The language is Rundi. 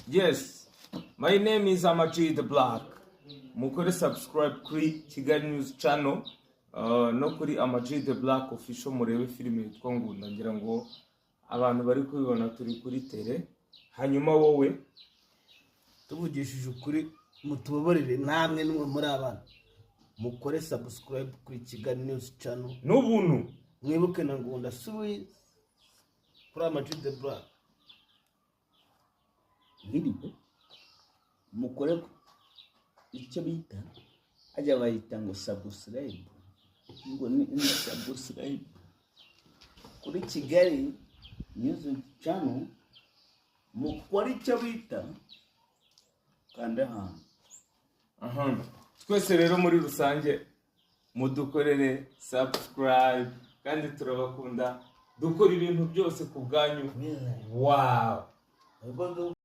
Yes, my name is Ama-G The Black. Mukore subscribe kuri Kigali News Channel no kuri Ama-G The Black Official, murebe filime yitwa Ngunda. Ngira ngo abantu bari kubibona, turi kuri tele. Hanyuma wowe? Tuvugishije ukuri, mutubabarire, namwe nimwe muri abana, mukore subscribe kuri Kigali News Channel. N'ubuntu. Mwibuke na Ngunda series kuri Ama-G The Black. Mwiriwe, mukore icyo bita, hajya bayita ngo subscribe, ngo ni subscribe kuri Kigali News Channel. Mukore icyo bita kanda ahantu. Aha. Twese rero muri rusange mudukorere subscribe, kandi turabakunda, dukora ibintu byose ku bwanyu. Wow. Ubwo.